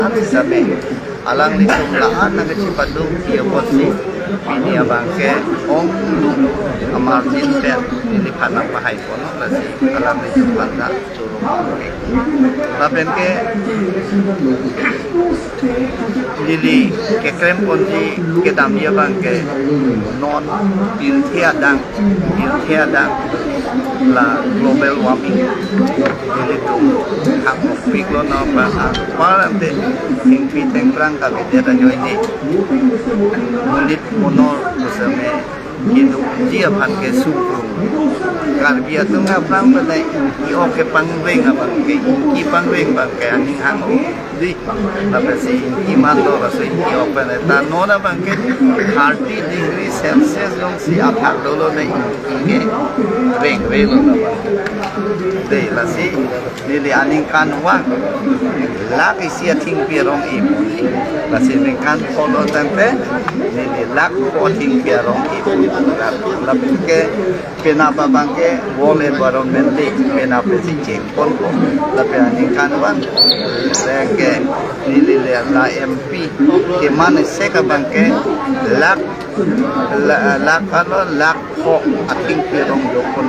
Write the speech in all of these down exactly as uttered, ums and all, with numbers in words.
Sitame alanglitum la-an nangkachepaduk pi apotsi pini abangke ongdung amargin pen neliphan nangpahai ponlo, lasi alanglitum aphan ta choro. Lapenke neli keklem ponji kedamji abangke non pirthe adang, pirthe adang la global warming nelitum hang-okpiklo, non bang apar ante thengpi thengphrang kavedet ajoine monit monor pusitame kedukji aphan ke sungkrung. Karbi atum aphrang pada ingki-ok kepangreng abangke, ingki pangreng abangke aning hang-okdi. Lapensi ingki manlo, laso ingki-ok pen ta non abangke thirty degree Celsius alongsi athak dolo, ne ingki ke rengrelo. Dei, lasi neli aningkanvang lakh isi athengpi arong-e pu. Lasi ningkan pho lo tangte neli lakh pho athengpi arong-e pu. Lapenke penap abangke World Environment Day penap si chengponpo. Lapen aningkanvang lake neli le la M P keman isek abangke lakh, la, lakh ano, lakh pho athengpi arong jokpon.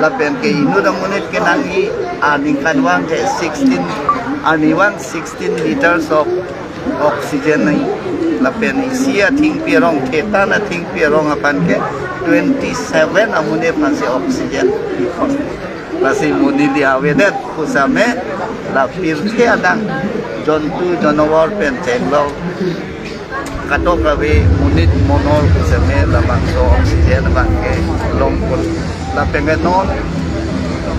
Lapenke inut amonit ke nangji aningkanvang ke sixteen, arnivang sixteen liters of oxygen nangji. Lapen isi athengpi arong, thetan athengpi arong aphan ke twenty-seven amonit aphansi oxygen. Lasi mo neli avedet pusitame la pirthe adang jontu janwar pen theklong, kadokave monit monor pusitame labangso oxygen abangke longpon. Lapenke non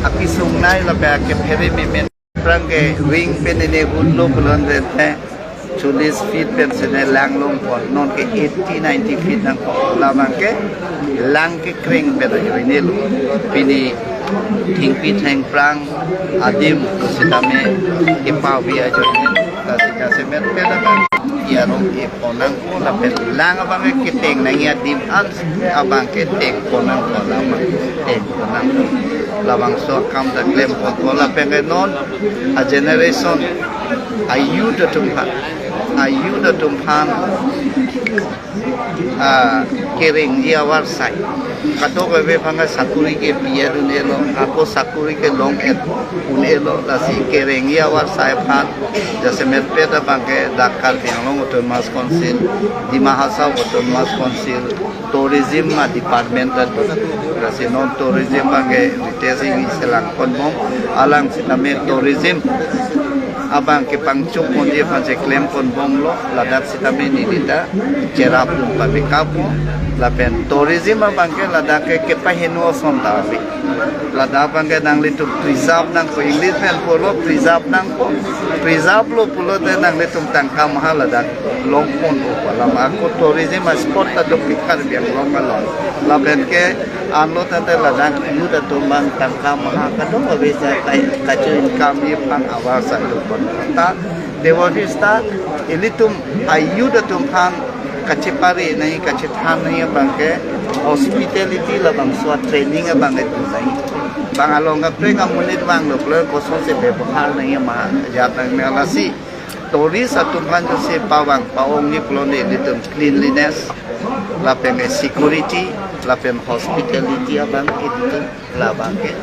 apisungnei lapen akephere memen aphrang ke ring pen ne hunlo pulote chollis feet pensi ne lang longpon, nonke eighty ninety feet nangpo. Labangke lang kekreng pen ajoinelo. Pini thengpi thengphrang adim pusitame kepavi ajoine, lasi jasemet pen abang arong-e ponnangpo, lapen lang abangke keteng nangji adim an abangke teng ponnangpo, labang teng ponnangpo. Labangso akam ta klemponpo. Lapenke non a generation, a youth atum aphan, a youth atum aphan, ah, kerengji avarsai. Kadokave aphan ke sakori kepi-et un-elo, ako sakori kelong-et un-elo, lasi kerengji avarsai aphan jasemet pen abangke dak Karbi Anglong Autonomous Council, Dima Hasao Autonomous Council, tourism a department ta do. Lasi non tourism abangke Ritesh Enghi si langponbom, alang sitame tourism abangke pangchokponji aphansi klemponbomlo, ladak sitame neli ta cherapdun pamekapdun. Lapen tourism abangke ladak ke kepaheno ason ta ave. Ladak abangke nanglitum preserve nangpo, English pen pulo preserve nangpo. Preserve lo pulote nanglitum tangka maha ladak longpon upa lama ako tourism a spot ta dopik Karbi Anglong along. Lapenke anlo tangte ladak youth atum abang tangka maha kadokave sa kai kacho income ji aphan avarsai dopon. Ta dei aphi seta ilitum a youth atum aphan kachepare nangji, kachethan nangji abangke hospitality labangso a training abangke do nangji. Bang along kaprek amonit vanglo pulo kosonsi bebohar nangji ma ajat nangji, lasi tourist atum aphan jongsi pavang pa-ongji pulote ilitum cleanliness, lapen security, lapen hospitality abang ilitum labangke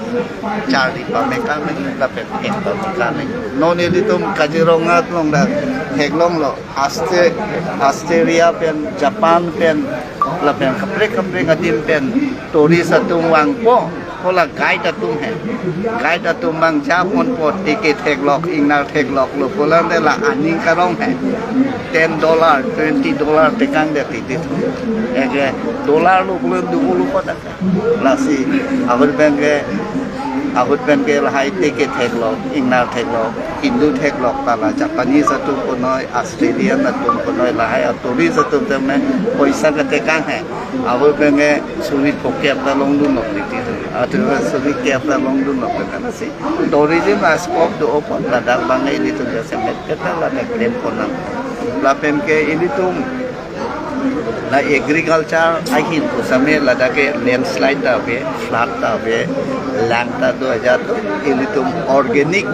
charli pamekang nangji, lapen pin pamekang nangji. Non ilitum Kaziranga along dak theklonglo, Austra-, Australia pen, Japan pen, lapen kaprek kaprek adim pen tourist atum vangpo, hala guide atum he. Guide atum abang japonpo, ticket theklok, ingnar thekloklo pulote la aning karong he. Ten dollar, twenty dollar tekangdet ticket. Eke dollar lo pulo dukulu kodak. Lasi ahut penke, ahut penke lahai ticket theklok, ingnar theklok, Hindu theklok ta la Japanese atum punoi, Australian atum punoi, lahai a tourist atum tame poisa ketekang he. Ahut penke suri phokep ta longdunlok ticket. Atu suri kep ta longdunlok ticket. Lasi tourism a scope do apot ladak abang ilitum jasemet pen ta ladak klemponnang. Lapenke ilitum La agriculture ahin pusitame ladak ke landslide ta ave, flood ta ave, lang ta do ajat, ilitum organic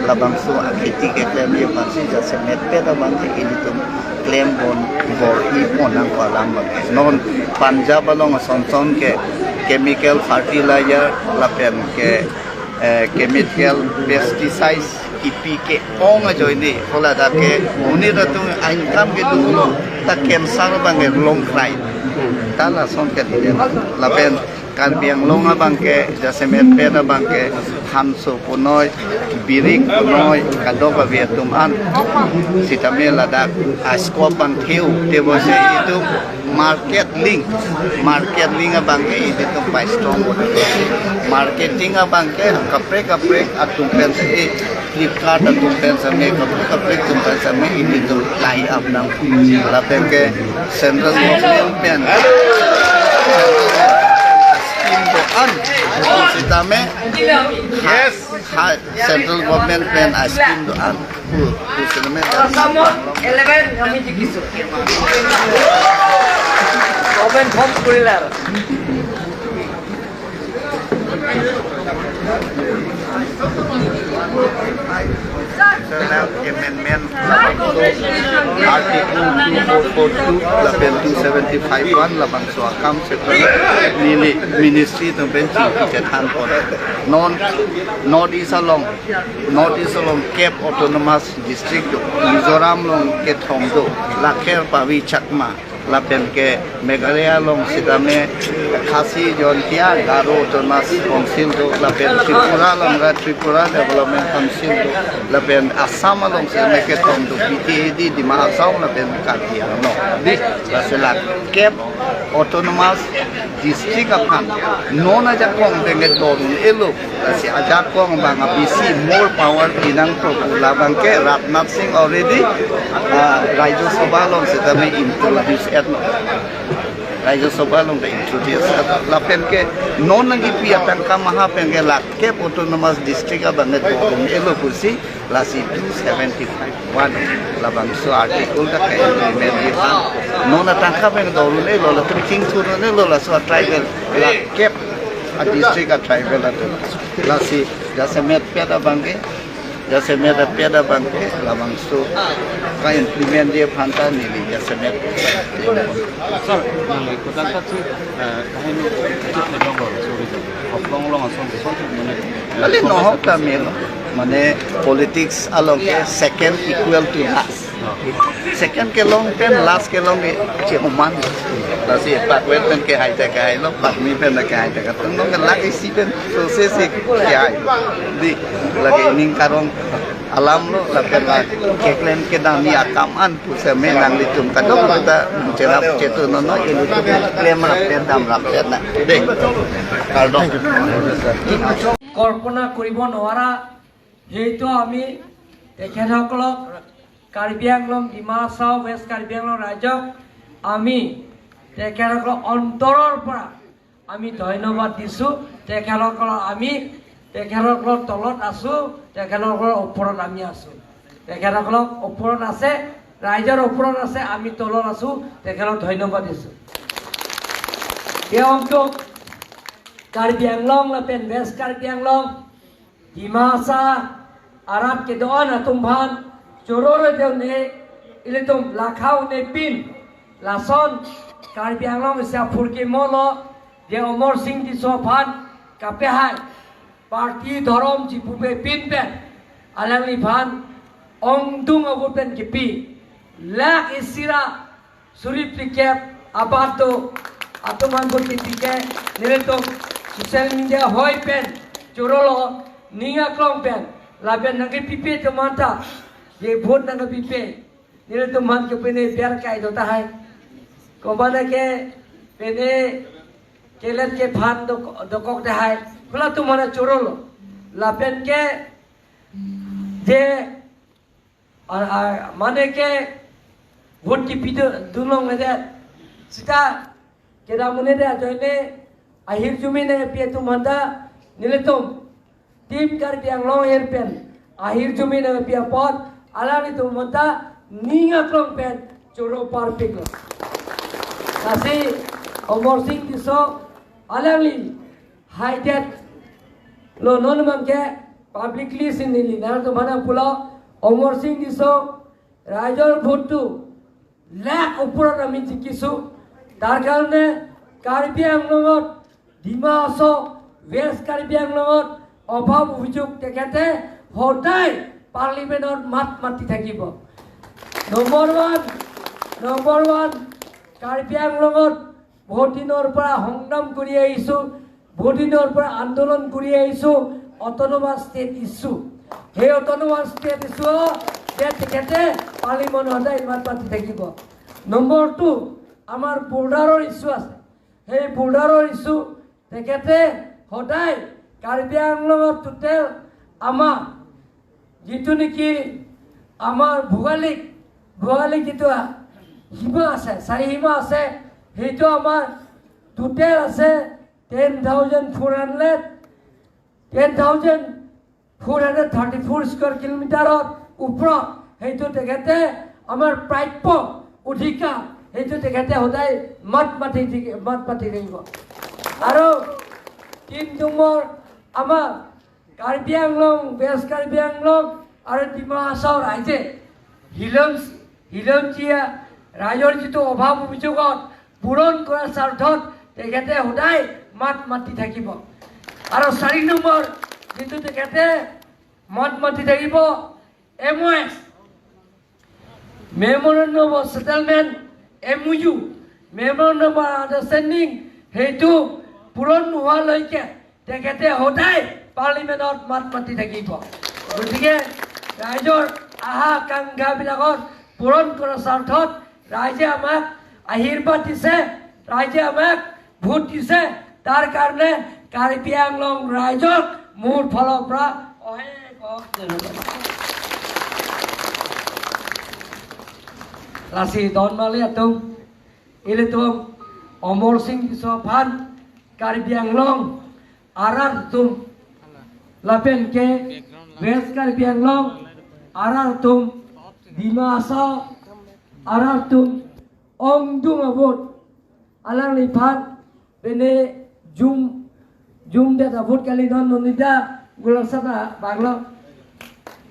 labangso akheti keklemji aphansi jasemet pet abang ke ilitum klem pon bor-i pon nangpo alam abang. Non Punjab along asonson ke chemical fertilizer lapen ke eh, chemical pesticides kipi ke-ong ajoine, hala dak ke monit atum a-income kedo pulo, ta cancer abang ke longkrai. Ta lason ke dide. Lapen Karbi Anglong abang ke, jasemet pet abang ke, hanso punoi, birik punoi, kadokave atum an. Sitame ladak a-scope abang theu, tebose itum market link, market link abang ke ilitum pai strong. Marketing abang ke kaprek kaprek atum pen se, eh, Flipkart atum pen same, kaprek kaprek atum pen same ilitum tie up nang. Lapen ke central government pen scheme do-an, sitame, ha, ha, central government pen a-scheme do-an. Pu, pu sitame. Assam eleven kami jikisur. Government form kurilar. Amendment, Article two four four two, lapen two seventy-five one, labangso akam setra neli ministry atum pen chingki chethan pon. Non North East along, North East along kep autonomous district do, Mizoram along kethom do, Lakher Pawi Chakma, lapen ke Meghalaya along sitame Khasi, Jaintia, Garo Autonomous Council do, lapen Tripura along ra Tripura Development Council do, lapen Assam along sitame kethom do, B T A D, Dima Hasao, lapen Karbi Anglong. Di, lasi la kep autonomous district aphan non ajakong pen ke do-un-elo, lasi ajakong abang abisi more power pinangpo pu labang ke Rajnath Singh already, ah, Rajya Sabha along sitame introduce etlo. Rajya Sabha along ta introduce etlo. Lapen ke non nangkipi atangka maha pen ke la kep autonomous district abang ke do-un-elo pusi, lasi two seventy-five one labangso article ta ke-implement-ji aphan. Non atangka pen do-un-elo, latum chingthur-un-elo, laso a-tribal, la kep a-district a-tribal atum. Lasi jasemet pet abang ke, jasemet pet abang ke, labangso ka-implement-ji aphan ta neli jasemet. Sir, nang ikut angkat sih, eh, kahini itu tadi dong, sorry, sir. Hop long long asong, asong, mana, eh, Kali nohok ta melo. Mane politics along ke second equal to last. Second kelong pen last kelong ke chehoman. Lasi backward pen kehai ta kehailo, bak mi pen ta kehai ta kehailo. Tung nong ke lagi si pen process ke kehai. Di, lagi ning karong alam lo, lapen la keklem kedam ni akam an pusitame nanglitum kadokave ta cherap chetu nono, ilitum klem rap pen dam rap pen na. Dei. Kardom. কল্পনা কৰিব নোৱাৰা, সেইটো আমি তেখেতসকলক কাৰ্বি আংলং, ডিমা হাছাও, ৱেষ্ট কাৰ্বি আংলং ৰাইজক আমি তেখেতসকলৰ অন্তৰৰ পৰা আমি ধন্যবাদ দিছোঁ। তেখেতসকলৰ আমি তেখেতসকলৰ তলত আছোঁ, তেখেতসকলৰ ওপৰত আমি আছোঁ। তেখেতসকলক ওপৰত আছে, ৰাইজৰ ওপৰত আছে, আমি তলত আছোঁ, তেখেতক ধন্যবাদ দিছোঁ। Ke-ongdung Karbi Anglong lapen West Karbi Anglong, Dimasa arat kedo-an atum aphan choro-ro de-un-e, ilitum lakha un-e pin, lason Karbi Anglong isi aphurkimo lo, je Amarsing Tisso aphan kapehai, party dhorom chipupe pin pen alangliphan ongdung avote pen kipi, lakh isi ra suri phlikep abat do atum aphan avote kipi ke nelitum social media hoi pen choro lo, ning aklong pen, lapen nangkepipe atum aphanta, je vote nangkepipe, nelitum aphan ke pine biar kai do tahai. Komane ke pine kelet kephan do, dokok tahai. Hula atum aphanta choro lo. Lapen ke je a, a, mane ke vote kipi do, dun longledet. Sita kedam un-edet ajoine ahirjume nangpi atum aphanta nelitum Team Karbi Anglong ahin pen ahirjume nangpi apot alanglitum aphanta ning aklong pen choro parpik lo. Lasi Amarsing Tisso alangli haidet lo, non abangke publicly si neli nangtum aphan pulo, Amarsing Tisso, ৰাইজৰ ভোটটো লাখ ওপৰত আমি জিকিছো। তাৰ কাৰণে কাৰ্বি আংলঙত, ডিমা হাছাও, ৱেষ্ট কাৰ্বি আংলঙত অভাৱ অভিযোগ তেখেতে সদায় পাৰ্লিমেণ্টত মাত মাতি থাকিব। Number one, number one, Karbi আংলঙত বহুত দিনৰ পৰা সংগ্ৰাম কৰি আহিছো, বহুত দিনৰ পৰা আন্দোলন কৰি আহিছো, অট'নমাছ ষ্টেট ইছ্যু। সেই অট'নমাছ ষ্টেট ইছ্যু যে তেখেতে পাৰ্লিমেণ্টত সদায় মাত মাতি থাকিব। নম্বৰ টু, আমাৰ বৰ্ডাৰৰ ইছ্যু আছে। সেই বৰ্ডাৰৰ ইছ্যু তেখেতে সদায় কাৰ্বি আংলঙত টোটেল আমাৰ যিটো নেকি আমাৰ ভোগালী, ভোগালী যিটো সীমা আছে, চাৰি সীমা আছে, সেইটো আমাৰ টোটেল আছে ten thousand four hundred, ten thousand four hundred thirty four square কিলোমিটাৰৰ ওপৰত। সেইটো তেখেতে আমাৰ প্ৰাপ্য অধিকাৰ, সেইটো তেখেতে সদায় মাত মাতি থাকি-, মাত মাতি থাকিব। আৰু তিন নম্বৰ, আমাৰ কাৰ্বি আংলং, ৱেষ্ট কাৰ্বি আংলং আৰু ডিমা হাছাও ৰাইজে হিলং, হিলঞ্জীয়া ৰাইজৰ যিটো অভাৱ অভিযোগত পূৰণ কৰাৰ স্বাৰ্থত তেখেতে সদায় মাত মাতি থাকিব। আৰু চাৰি নম্বৰ যিটো তেখেতে মাত মাতি থাকিব, M O' S, memorandum of settlement, M O' U, memorandum of understanding, সেইটো পূৰণ নোহোৱালৈকে তেখেতে সদায় পাৰ্লিমেণ্টত মাত মাতি থাকিব। গতিকে ৰাইজৰ আশা আকাংক্ষাবিলাকৰ পূৰণ কৰাৰ স্বাৰ্থত ৰাইজে আমাক আশীৰ্বাদ দিছে, ৰাইজে আমাক ভোট দিছে, তাৰ কাৰণে কাৰ্বি আংলং ৰাইজক মোৰ ফালৰ পৰা অশেষ অশেষ ধন্যবাদ। Lasi don mali atum, ilitum Amarsing Tisso aphan Karbi Anglong arat atum lapen ke West Karbi Anglong arat atum, Dima Hasao arat atum ongdung avote alangliphan pene jum, jumdet avote kali non Nonita Gulangsar ta banglo.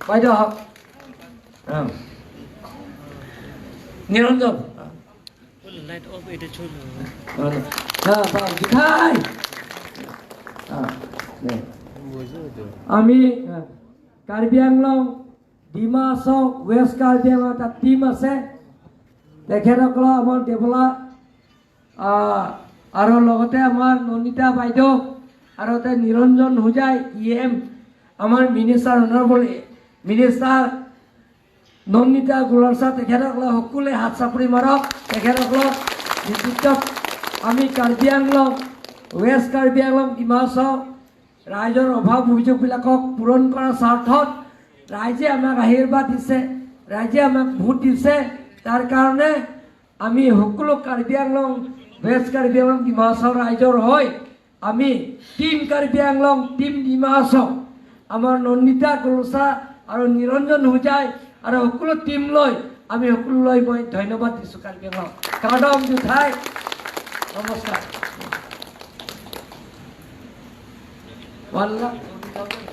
Pai do. Ah. Niranjan. Light off ite chun. Ah, ah, bang, dikhai. Ah, ne. Ami, ah, Karbi Anglong, Dima Hasao, West Karbi Anglong ta team ase. Tekhetsoklo amar Debola, ah, aro logote amar Nonita Baideo, aro te Niranjan Hojai, E M, amar minister, honorable minister Nonita Gulangsar, tekhetsoklo hokule hat sapri marok, tekhetsoklo nititop ami Karbi Anglong, West Karbi Anglong, Dima Hasao ৰাইজৰ অভাৱ অভিযোগবিলাকক পূৰণ কৰাৰ স্বাৰ্থত ৰাইজে আমাক আশীৰ্বাদ দিছে, ৰাইজে আমাক ভোট দিছে। তাৰ কাৰণে আমি সকলো কাৰ্বি আংলং, ৱেষ্ট কাৰ্বি আংলং, ডিমা হাছাও ৰাইজৰ হৈ আমি টিম কাৰ্বি আংলং, টিম ডিমা হাছাও, আমাৰ নন্দিতা গোলচা আৰু নিৰঞ্জন হোজাই আৰু সকলো টিম লৈ আমি সকলোলৈ মই ধন্যবাদ দিছো। কাৰ্বি আংলং কাৰ্ডম জুথাই। নমস্কাৰ। One lakh twenty thousand.